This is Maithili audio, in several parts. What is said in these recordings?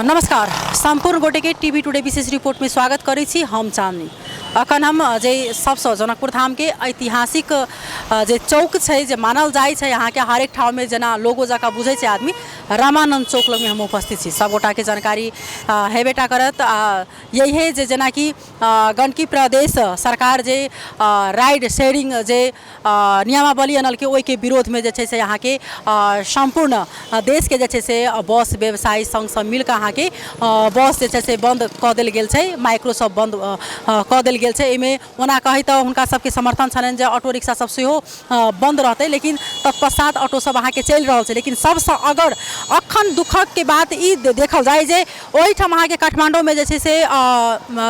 नमस्कार, सम्पूर्ण गोटेके टीवी टुडे विशेष रिपोर्टमे स्वागत करै छी। हम चांदनी। अखन हम जे सबसँ जनकपुर धामके ऐतिहासिक जे चौक छै, जे मानल जाइ छै अहाँके हरेक ठाममे, जेना लोगो जकाँ बुझै छै आदमी, रामानन्द चौक लगमे हम उपस्थित छी। सब गोटाके जानकारी हेबेटा करत। आ यही जे जेनाकि गण्डकी प्रदेश सरकार जे राइड शेयरिंग जे नियमावली अनलकै, ओहिके विरोधमे जे छै से अहाँके सम्पूर्ण देशके जे छै से बस व्यवसायी सङ्घ सब मिलकऽ अहाँके बस जे छै से बन्द कऽ देल गेल छै, माइक्रो सब बन्द कऽ देल गेल छै। एहिमे ओना कहै तऽ हुनका सबके समर्थन छलनि जे ऑटो रिक्शा सब सेहो बन्द रहतै, लेकिन तत्पश्चात ऑटो सब अहाँके चलि रहल छै। लेकिन सबसँ अगर अखन दुःखके बात ई देखल जाइ जे ओहिठाम अहाँके काठमाण्डूमे जे छै से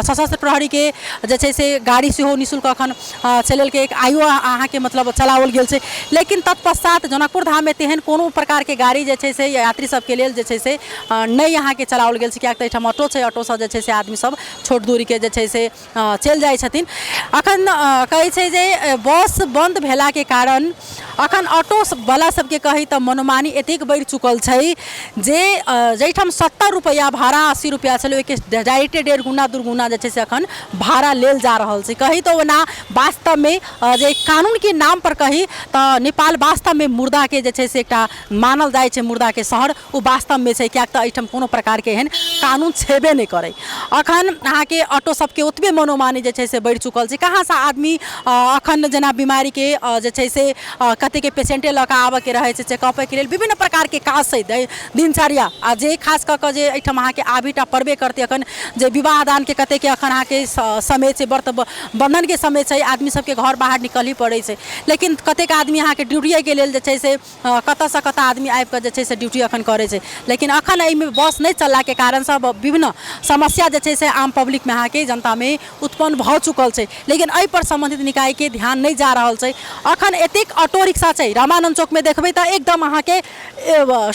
सशस्त्र प्रहरीके जे छै से गाड़ी सेहो निःशुल्क अखन चलेलकै, आइयो अहाँके मतलब चलाओल गेल छै। लेकिन तत्पश्चात जनकपुर धाममे तेहन कोनो प्रकारके गाड़ी जे छै से यात्री सबके लेल जे छै से नहि अहाँके चलाओल गेल छै, किएक तऽ एहिठाम ऑटो छै। ऑटोसँ जे छै से आदमी सब छोट दूरीके जे छै से चलि जाइ छथिन। अखन कहै छै जे बस बन्द भेलाके कारण अखन ऑटो वला सबके कही तऽ मनोमानी एतेक बढ़ि चुकल छै जे जाहिठाम 70 रुपैआ भाड़ा, 80 रुपैआ छलै, ओहिके डायरेक्टे 1.5 गुना 2 गुना जे छै से अखन भाड़ा लेल जा रहल छै। कही तऽ ओना वास्तवमे जे कानूनके नामपर कही तऽ नेपाल वास्तवमे मुर्दाके जे छै से एकटा मानल जाइ छै, मुर्दाके शहर ओ वास्तवमे छै, किएक तऽ एहिठाम कोनो प्रकारके एहन कानून छेबे नहि करै। अखन अहाँके ऑटो सबके ओतबे मनोमानी जे छै से बढ़ि चुकल छै। कहाँसँ आदमी अखन जेना बीमारीके जे छै से कतेकके पेशेन्टे लऽ कऽ आबऽके रहै छै चेकअपेके लेल, विभिन्न प्रकारके काज छै दिनचर्या, आ जे खास कऽ कऽ जे एहिठाम अहाँके आबही टा पड़बे करतै। अखन जे विवाह दानके कतेकके अखन अहाँके समय छै, व्रत बन्धनके समय छै, आदमी सबके घर बाहर निकलही पड़ै छै। लेकिन कतेक आदमी अहाँके ड्यूटिएके लेल जे छै से कतऽसँ कतऽ आदमी आबिकऽ जे छै से ड्यूटी अखन करै छै। लेकिन अखन एहिमे बस नहि चललाके कारणसँ विभिन्न समस्या जे छै से आम पब्लिकमे अहाँके जनतामे उत्पन्न भऽ चुकल छै। लेकिन एहिपर सम्बन्धित निकायके ध्यान नहि जा रहल छै। अखन एतेक ऑटो रिक्शा छै, रामानन्द चौकमे देखबै तऽ एकदम अहाँके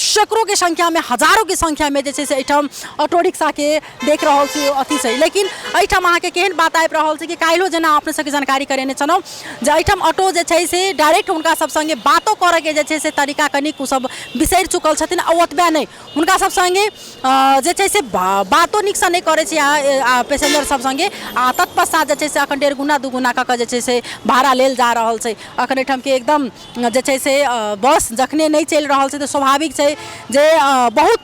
सैकड़ोके संख्यामे, हजारोके संख्यामे जे छै से एहिठाम ऑटो रिक्शाके देख रहल छी अथी छै। लेकिन एहिठाम अहाँके केहन बात आबि रहल छै कि काल्हिओ जेना अपने सबके जानकारी करेने छलहुँ जे एहिठाम ऑटो जे छै से डायरेक्ट हुनका सब सङ्गे बातो करऽके जे छै से तरीका कनिक ओ सब बिसरि चुकल छथिन। आ ओतबे नहि, हुनका सब सङ्गे जे छै से बातो नीकसँ नहि करै छै आ पैसेंजर सब सङ्गे, आ तत्पश्चात जे छै से अखन 1.5 गुना 2 गुना कऽ कऽ जे छै से भाड़ा लेल जा रहल छै। अखन एहिठामके एकदम जे छै से बस जखने नहि चलि रहल छै तऽ स्वाभाविक छै जे बहुत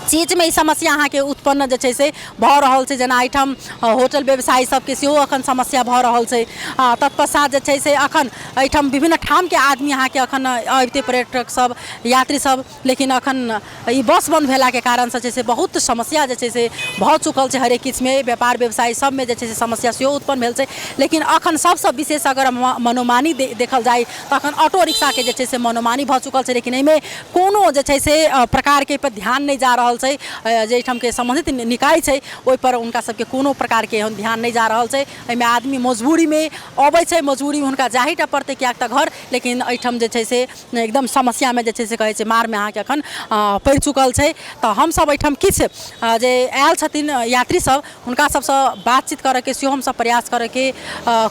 चीजमे ई समस्या अहाँके उत्पन्न जे छै से भऽ रहल छै। जेना एहिठाम होटल व्यवसायी सबके सेहो अखन समस्या भऽ रहल छै। आ तत्पश्चात जे छै से अखन एहिठाम विभिन्न ठामके आदमी अहाँके अखन अबिते, पर्यटक सब, यात्री सब, लेकिन अखन ई बस बन्द भेलाके कारणसँ जे छै से बहुत समस्या जे छै से भऽ चुकल छै। हरेक किछुमे, व्यापार व्यवसाय सबमे जे छै से समस्या सेहो उत्पन्न भेल छै। लेकिन अखन सबसँ विशेष अगर मनोमानी देखल जाइ तऽ अखन ऑटो रिक्शाके जे छै से मनोमानी भऽ चुकल छै। लेकिन एहिमे कोनो जे छै से प्रकारके एहिपर ध्यान नहि जा रहल छै। जे एहिठामके सम्बन्धित निकाय छै, ओहिपर हुनका सबके कोनो प्रकारके एहन ध्यान नहि जा रहल छै। एहिमे आदमी मजबूरीमे अबै छै, मजबूरीमे हुनका जाही टा पड़तै, किएक तऽ घर, लेकिन एहिठाम जे छै से एकदम समस्यामे जे छै से कहै छै मारमे अहाँके एखन पड़ि चुकल छै। तऽ हमसब एहिठाम किछु जे आयल छथिन यात्री सब, हुनका सबसँ बातचीत करऽके सेहो हमसब प्रयास करऽके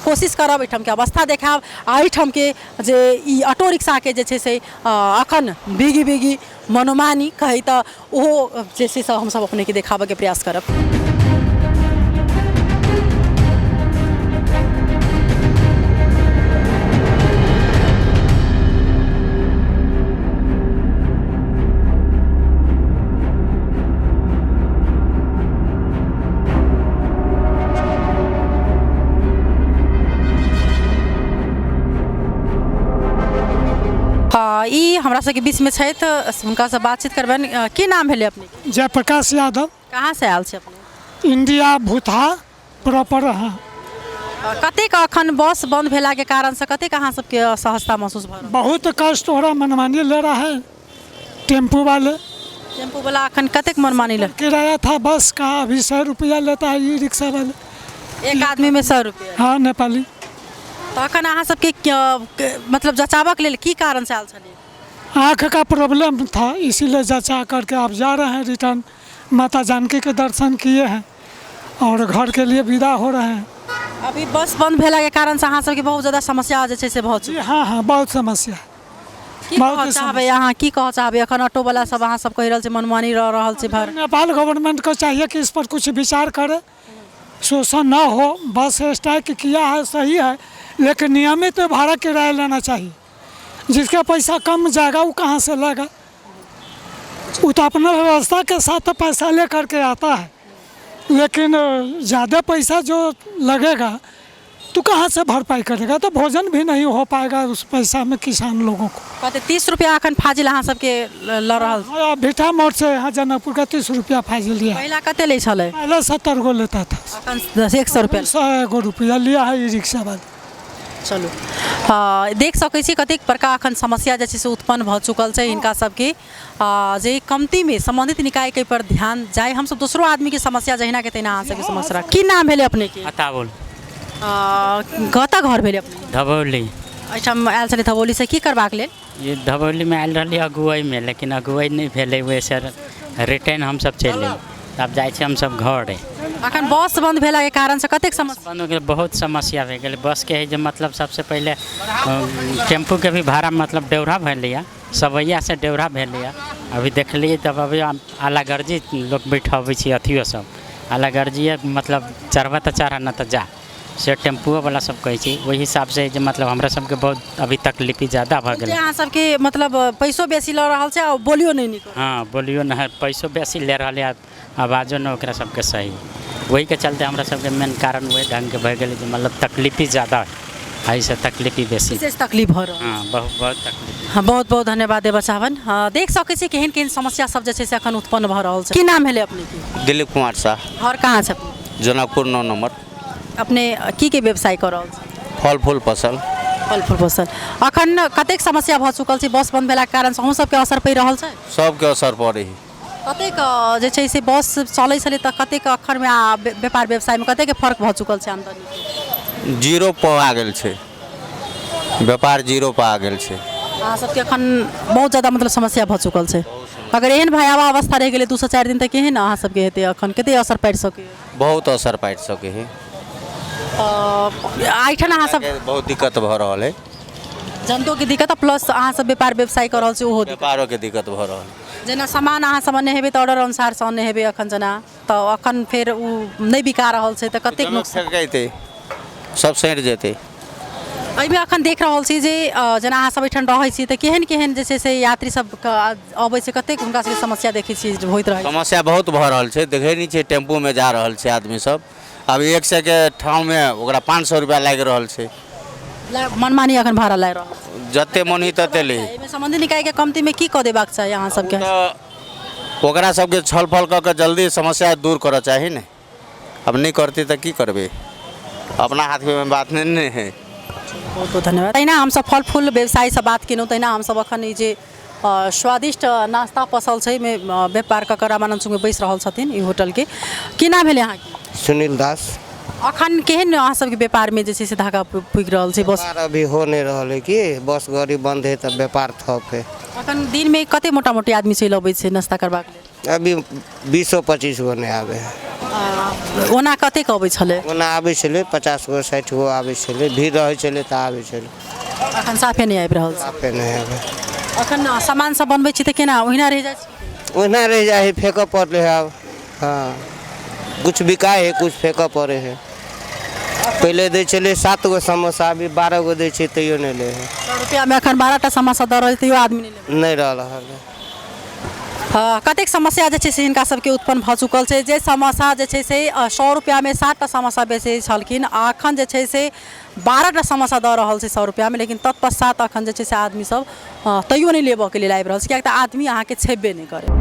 कोशिश करब, एहिठामके अवस्था देखायब आ एहिठामके जे ई ऑटो रिक्शाके जे छै से अखन भीगी भीगी मनोमानी कही तऽ ओहो जे छै से हमसब अपनेके देखाबऽके प्रयास करब। ई हमरा सबके बीचमे छथि, हुनकासँ बातचीत करबनि। की नाम भेलै अपने? जयप्रकाश यादव। कहाँसँ आयल छी अपने? इंडिया भूतहा प्रॉपर। हाँ। कतेक अखन बस बंद भेलाके कारणसँ कतेक अहाँ सबके असहजता महसूस भऽ रहल? बहुत कष्ट हो रहा, मनमानी ले रहा है टेम्पू वाले। टेम्पू वाला अखन कतेक मनमानी ले? किराया था बस का, अभी 100 रुपया लेता है ई रिक्शा वाले। एक आदमी में 100 रुपया? हाँ, नेपाली। तऽ अखन अहाँ सबके मतलब जचाबक लेल की कारणसँ आयल छलियै? आँख का प्रॉब्लम था, इसीलिए जचा करके आप जा रहे हैं रिटर्न। माता जानकी के दर्शन किए हैं और घर के लिए विदा हो रहे हैं। अभी बस बंद भेला के कारण से अहाँ सबके बहुत ज्यादा समस्या जे छै से भऽ जी हाँ हाँ, बहुत समस्या। की बहुत कहऽ चाहबै अहाँ, की कहऽ चाहबै? एखन ऑटो वाला सब अहाँ सब कहि रहल छै मनमानी रह रहल छै भाड़ा। नेपाल गवर्नमेंट को चाहिए कि इस पर कुछ विचार करे, शोषण न हो। बस स्ट्राइक किया है सही है, लेकिन नियमित भाड़ा किराया लेना चाहिए। जिसका पैसा कम जाएगा वो कहाँ से लेगा? वो तो अपना व्यवस्था के साथ पैसा ले करके आता है, लेकिन ज़्यादा पैसा जो लगेगा तो कहाँ से भरपाई करेगा? तो भोजन भी नहीं हो पाएगा उस पैसा में किसान लोगों को। कहते 30 रुपया अखन फाजिल अहाँ सबके लऽ रहल छै। हाँ, भीठा मोड़ से यहाँ जनकपुर का 30 रुपया फाजिल लिया। पहिला कते लै छलै? पहले 70 गो लेता था, अखन 100 रुपया। 100 गो रुपया लिया है ई रिक्शा वाला। चलू, देख सकै छी कतेक बड़का अखन समस्या जे छै से उत्पन्न भऽ चुकल छै हिनका सबके, जे कमतीमे सम्बन्धित निकायके पर ध्यान जाय। हमसब दोसरो आदमीके समस्या जहिना के तहिना अहाँ सबके समस्या राख। की नाम भेलै अपनेके? अताबुल। कतऽ घर भेलै अपने? धबौली। एहिठाम आयल छलै धबौलीसँ की करबाक लेल? ये धबौलीमे आयल रहली अगुवैमे, लेकिन अगुवै नहि भेलै, ओहिसँ रिटर्न हमसब चलि एली। आब जाइ छी हमसब घर। अखन बस बंद भेलाके कारणसँ कतेक समस्या? बंद हो गेल, बहुत समस्या भए गेलै बसके। है जे मतलब सबसँ पहिले टेम्पूके भी भाड़ा मतलब डेढ़ा भेलैए, सवैयासँ डेढ़ा भेलैए। अभी देखलियै तब अभी आलागर्जी लोक बैठबै छै, अथियो सब आलागर्जिए, मतलब चढ़बऽ तऽ चढ़ऽ, नहि तऽ जा, से टेम्पुओवला सब कहै छै। ओहि हिसाबसँ जे मतलब हमरा सबके बहुत अभी तकलीफ ज्यादा भऽ गेलै। अहाँ सबके मतलब पैसो बेसी लऽ रहल छै आ बोलियो नहि नीक। हाँ, बोलियो नहि, पैसो बेसी ले रहल है, आवाजो नहि ओकरा सबके सही। ओहिके चलते हमरा सबके मेन कारण ओहि ढङ्गके भऽ गेलै जे मतलब तकलीफी ज्यादा है, एहिसँ तकलीफी बेसी, विशेष तकलीफ भऽ रहल। हाँ, बहुत बहुत तकलीफ। हाँ, बहुत बहुत धन्यवाद देबऽ चाहबनि। हाँ, देख सकै छी केहन केहन समस्या सब जे छै से अखन उत्पन्न भऽ रहल छै। की नाम भेलै अपनेके? दिलीप कुमार शाह। घर कहाँ छै अपने? जनकपुर 9 नंबर। अपने की के व्यवसाय कऽ रहल छी? फल फूल फसल। फल फूल फसल। अखन कतेक समस्या भऽ चुकल छै बस बंद भेलाके कारण से? अहूँ सबके असर पड़ि रहल छै? सबके असर पड़ै है। कतेक जे छै से बस चलै छलै तऽ कतेक अखनमे आ व्यापार व्यवसायमे कतेक फर्क भऽ चुकल छै आमदनी? जीरो पर आ गेल छै व्यापार, जीरो पर आ गेल छै। अहाँ सबके अखन बहुत ज्यादा मतलब समस्या भऽ चुकल छै। अगर एहन भयावह अवस्था रहि गेलै 2 से 4 दिन तऽ केहन अहाँ सबके हेतै? अखन कते असर पड़ि सकैए? बहुत असर पड़ि सकै है। एहिठाम अहाँ सब बहुत दिक्कत भऽ रहल है। जनतोके दिक्कत, प्लस अहाँ सब व्यापार व्यवसाय कऽ रहल छी ओहो दिक्कत। व्यापारोके दिक्कत भऽ रहल है। जेना सामान अहाँ सब अनने हेबै तऽ ऑर्डर अनुसार से अनने हेबै अखन जेना, तऽ अखन फेर ओ नहि बिका रहल छै तऽ कतेक नुकसान? फेकैतै सब सड़ि जेतै। एहिमे अखन देख रहल छी जे जेना अहाँ सब एहिठाम रहै छी तऽ केहन केहन जे छै से यात्री सबके अबै छै, कतेक हुनका सबके समस्या देखै छी होइत रहै? समस्या बहुत भऽ रहल छै। देखै नहि छियै टेम्पूमे जा रहल छै आदमी सब, आब 100 के ठाँवमे ओकरा 500 रुपया लागि रहल छै। मनमानी अखन भाड़ा लागि रहल छै। जते मन ही तते ले। एहिमे सम्बन्धित निकायके कमतीमे की कऽ देबाक चाही अहाँ सबके? तऽ ओकरा सबके छल फल कऽ के जल्दी समस्या दूर करऽ चाही ने। अब नहि करतै तऽ की करबै, अपना हाथमे बात नहि ने है। बहुत बहुत धन्यवाद। तहिना हमसब फल फूल व्यवसायसँ बात केलहुँ, तहिना हमसब अखन ई जे स्वादिष्ट नाश्ता पसल छै एहिमे व्यापार कऽ कऽ रामानन्द चौकमे बैसि रहल छथिन ई होटलके। की नाम भेलै अहाँके? सुनील दास। अखन केहन अहाँ सबके व्यापारमे जे छै से धागा पुगि रहल छै? बस व्यापार अभी हो नहीं रहल है कि बस गाड़ी बंद है तब व्यापार ठप है। अखन दिनमे कते मोटा मोटी आदमी चलि अबै छै नाश्ता करबाक लेल? अभी 20-25 गो नहि आबै है। ओना कतेक अबै छलै? ओना आबै छलै 50 गो 60 गो आबै छलै, भीड़ रहै छलै तऽ आबै छलै। अखन साफे नहि आबि रहल छै? साफे नहि आबै। अखन सामान सब बनबै छी तऽ केना ओहिना रहि जाइ छै? ओहिना रहि जाइ है, फेकऽ पड़लै है आब। हाँ, कुछ बिकाइ है कुछ फेकऽ पड़ै है। पहिले दै छलै 7 गो समोसा, अभी 12 गो दै छै तैयो नहि लै है। 100 रुपैआमे अखन 12टा समोसा दऽ रहल छै तैयो आदमी नहि लेबै? नहि रहल है। कतेक समस्या जे छै से हिनका सबके उत्पन्न भऽ चुकल छै। जे समोसा जे छै से 100 रुपैआमे 7टा समोसा बेचै छलखिन, आ अखन जे छै से 12टा समोसा दऽ रहल छै 100 रुपैआमे, लेकिन तत्पश्चात अखन जे छै से आदमी सब तैयो नहि लेबऽके लेल आबि रहल छै, किएक तऽ आदमी अहाँके छेबे नहि करै।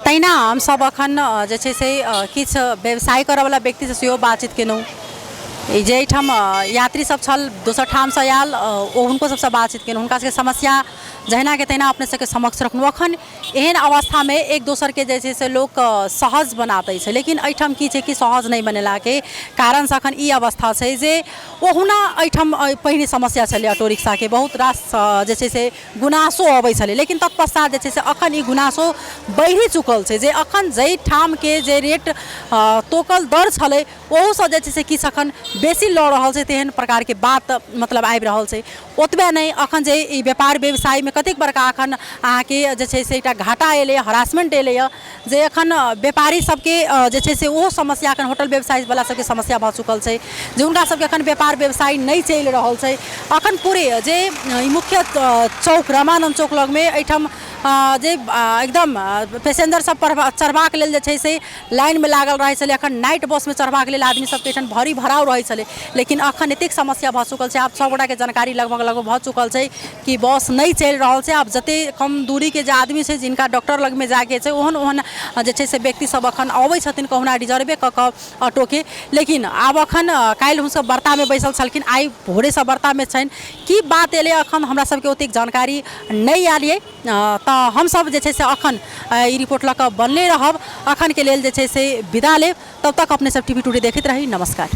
तहिना हमसब अखन जे छै से किछु व्यवसाय करऽवला व्यक्तिसँ सेहो बातचीत केलहुँ। ई जे एहिठाम यात्री सब छल दोसर ठामसँ आयल, ओ हुनको सबसँ बातचीत केलहुँ। हुनका सबके समस्या जहिनाके तहिना अपने सबके समक्ष रखलहुँ। अखन एहन अवस्थामे एक दोसरके जे छै से लोक सहज बना दै छै, लेकिन एहिठाम की छै कि सहज नहि बनेलाके कारणसँ अखन ई अवस्था छै जे ओहुना एहिठाम पहिने समस्या छलै ऑटो रिक्शाके, बहुत रास जे छै से गुनासो अबै छलै, लेकिन तत्पश्चात जे छै से अखन ई गुनासो बढ़ि चुकल छै जे अखन जाहि ठामके जे रेट तोकल दर छलै ओहूसँ जे छै से किछु अखन बेसी लऽ रहल छै, तेहन प्रकारके बात मतलब आबि रहल छै। ओतबे नहि, अखन जे ई व्यापार व्यवसायमे कतेक बड़का अखन अहाँके जे छै से एकटा घाटा एलैए, हरासमेंट एलैए, जे अखन व्यापारी सबके जे छै से ओहो समस्या अखन होटल व्यवसायवला सबके समस्या भऽ चुकल छै जे हुनका सबके अखन व्यापार व्यवसाय नहि चलि रहल छै। अखन पूरे जे ई मुख्य चौक रामानन्द चौक लगमे एहिठाम जे एकदम पैसेंजर सब चढ़बाक लेल जे छै से लाइनमे लागल रहै छलै। अखन नाइट बसमे चढ़बाक लेल आदमी सबके एहिठाम भरी भराव रहै छलै, लेकिन अखन एतेक समस्या भऽ चुकल छै। आब सब गोटाके जानकारी लगभग लगभग भऽ चुकल छै कि बस नहि चलि रहल छै। आब जतेक कम दूरीके जे आदमी छै, जिनका डॉक्टर लगमे जाइके छै, ओहन ओहन जे छै से व्यक्ति सब अखन अबै छथिन कहुना रिजर्वे कऽ कऽ ऑटोके। लेकिन आब अखन काल्हि हमसब व्रतामे बैसल छलखिन, आइ भोरेसँ व्रतामे छनि, की बात एलै अखन हमरा सबके ओतेक जानकारी नहि आयल अइ। तऽ हमसब जे छै से अखन ई रिपोर्ट लऽ कऽ बनले रहब। अखनके लेल जे छै से विदा लेब, तब तक अपने सब टीवी टुडे देखैत रही। नमस्कार।